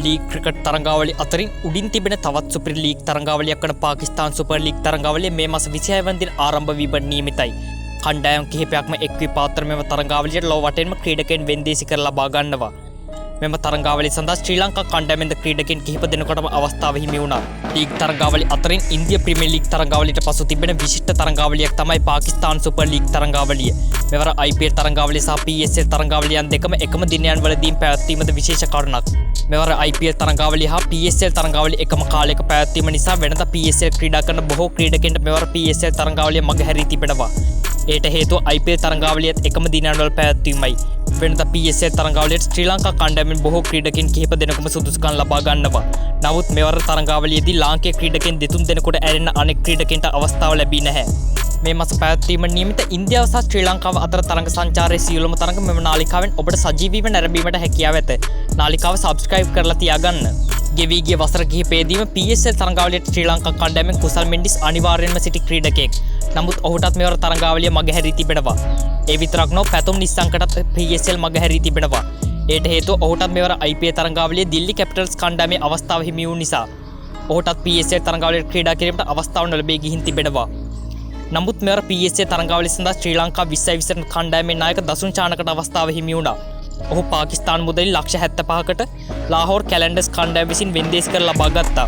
League cricket තරඟාවලි අතරින් උඩින් තිබෙන තවත් සුපිරි ලීග් තරඟාවලියක් වන පාකිස්තාන් සුපර් ලීග් තරඟාවලිය මේ මස 26 වන දින ආරම්භ වීම නියමිතයි. කණ්ඩායම් කිහිපයක්ම එක්වී පවත්වන මෙම තරඟාවලියට ලොව වටෙන්ම ක්‍රීඩකයන් වෙන්දේසි කර ලබා ගන්නවා. මෙම තරඟාවලිය සඳහා ශ්‍රී ලංකා කණ්ඩායමෙන්ද ක්‍රීඩකයන් කිහිප දෙනෙකුටම අවස්ථාව හිමි වුණා. ලීග් තරඟාවලි අතරින් ඉන්දිය ප්‍රීමියර් ලීග් තරඟාවලියට පසු තිබෙන විශිෂ්ට තරඟාවලියක් තමයි පාකිස්තාන් සුපර් ලීග් තරඟාවලිය. මෙවර IPL තරඟාවලිය සහ PSL තරඟාවලියන් දෙකම එකම දිනයන් වලදීම පැවැත්වීමද විශේෂ කරුණක්. මෙවර IPL තරඟාවලිය හා PSL තරඟාවලිය එකම කාලයක පැවැත්වීම නිසා වෙනදා PSL ක්‍රීඩා කරන බොහෝ ක්‍රීඩකයන්ට මෙවර PSL තරඟාවලිය මගහැරී තිබෙනවා. එයට හේතුව IPL තරඟාවලියත් එකම දිනයන් වල පැවැත්වීමයි. වෙනදා PSL තරඟාවලියට ශ්‍රී ලංකා කණ්ඩායමෙන් බොහෝ ක්‍රීඩකයන් කිහිප දෙනෙකුම සුදුසුකම් ලබා ගන්නවා. නමුත් මෙවර තරඟාවලියේදී ලාංකේය ක්‍රීඩකයන් දෙතුන් දෙනෙකුට ඇරෙන්න අනෙක් ක්‍රීඩකයන්ට අවස්ථාව ලැබී නැහැ. මේ මස පැවැත්වීම නියමිත ඉන්දියාව සහ ශ්‍රී ලංකාව අතර තරඟ සංචාරයේ සියලුම තරඟ මෙම නාලිකාවෙන් ඔබට සජීවීව නැරඹීමට හැකියාව ඇත. නාලිකාව සබ්ස්ක්‍රයිබ් කරලා තියාගන්න. ගෙවී ගිය වසර කිහිපයේදීම PSL තරඟාවලියට ශ්‍රී ලංකා කණ්ඩායමෙන් කුසල් මෙන්ඩිස් අනිවාර්යෙන්ම සිටි ක්‍රීඩකයෙක්. නමුත් ඔහුටත් මෙවර තරඟාවලිය මගහැරී තිබෙනවා. ඒ විතරක් නොව පැතුම් නිස්සංකටත් PSL මගහැරී තිබෙනවා. එයට හේතුව ඔහුටත් මෙවර IPL තරඟාවලියේ දිල්ලි කැපිටල්ස් කණ්ඩායමේ අවස්ථාව හිමි වූ නිසා. ඔහුටත් PSL තරඟාවලියට ක්‍රීඩා කිරීමට අවස්ථාව නොලැබී ගිහින් තිබෙනවා. නමුත් මෙවර PSL තරඟාවලිය සඳහා ශ්‍රී ලංකා 20-20 කණ්ඩායමේ නායක දසුන් චානකට අවස්ථාව හිමි වුණා. ඔහු පාකිස්තාන් මුදලින් ලක්ෂ 75කට ලාහෝර් කැලැන්ඩර්ස් කණ්ඩායම විසින් වෙන්දේසි කර ලබා ගත්තා.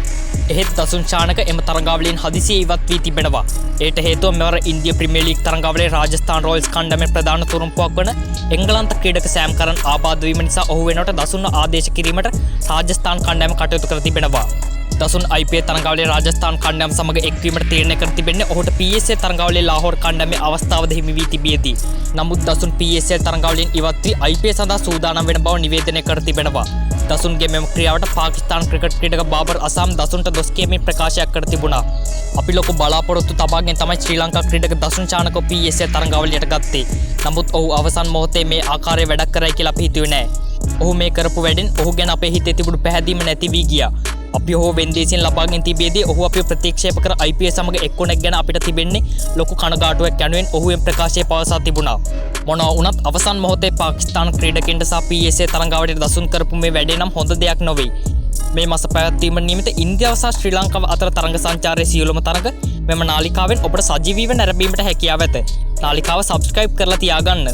එහෙත් දසුන් චානක එම තරඟාවලියෙන් හදිසියේ ඉවත් වී තිබෙනවා. එයට හේතුව මෙවර ඉන්දිය ප්‍රීමියර් ලීග් තරඟාවලියේ රාජස්ථාන් රොයල්ස් කණ්ඩායමේ ප්‍රධාන තුරුම්පුවක් වන එංගලන්ත ක්‍රීඩක සෑම් කරන් ආබාධ වීම නිසා ඔහු වෙනුවට දසුන්ව ආදේශ කිරීමට රාජස්ථාන් කණ්ඩායම කටයුතු කර තිබෙනවා. දසුන් IPL තරඟාවලියේ රාජස්ථාන් කණ්ඩායම සමග එක්වීමට තීරණය කර තිබෙන්නේ ඔහුට PSL තරඟාවලියේ ලාහෝර් කණ්ඩායමේ අවස්ථාවද හිමි වී තිබියදී. නමුත් දසුන් PSL තරඟාවලියෙන් ඉවත් වී IPL සඳහා සූදානම් වෙන බව නිවේදනය කර තිබෙනවා. දසුන්ගේ මෙම ක්‍රියාවට පාකිස්තාන් ක්‍රිකට් ක්‍රීඩක බාබර් අසාම් දසුන්ට දොස් කියමින් ප්‍රකාශයක් කර තිබුණා. අපි ලොකු බලාපොරොත්තු තබාගෙන තමයි ශ්‍රී ලංකා ක්‍රීඩක දසුන් චානක PSL තරඟාවලියට ගත්තේ. නමුත් ඔහු අවසන් මොහොතේ මේ ආකාරයේ වැඩක් කරයි කියලා අපි හිතුවේ නෑ. ඔහු මේ කරපු වැඩෙන් ඔහු ගැන අපේ හිතේ තිබුණු පැහැදීම නැති වී ගියා. අපි ඔහු වෙන්දේසියෙන් ලබාගෙන තිබියදී ඔහු අපිව ප්‍රතික්ෂේප කර IPL සමග එක්වන එක ගැන අපිට තිබෙන්නේ ලොකු කනගාටුවක් යනුවෙන් ඔහු එම ප්‍රකාශය පවසා තිබුණා. මොනවා වුණත් අවසන් මොහොතේ පාකිස්තාන ක්‍රීඩකයින්ට සහ PSL තරඟාවලියට දසුන් කරපු මේ වැඩේ නම් හොඳ දෙයක් නොවේ. මේ මස පැවැත්වීම නිමිත ඉන්දියාව සහ ශ්‍රී ලංකාව අතර තරඟ සංචාරයේ සියලුම තරඟ මෙම නාලිකාවෙන් ඔබට සජීවීව නැරඹීමට හැකියාව ඇත. නාලිකාව සබ්ස්ක්‍රයිබ් කරලා තියාගන්න.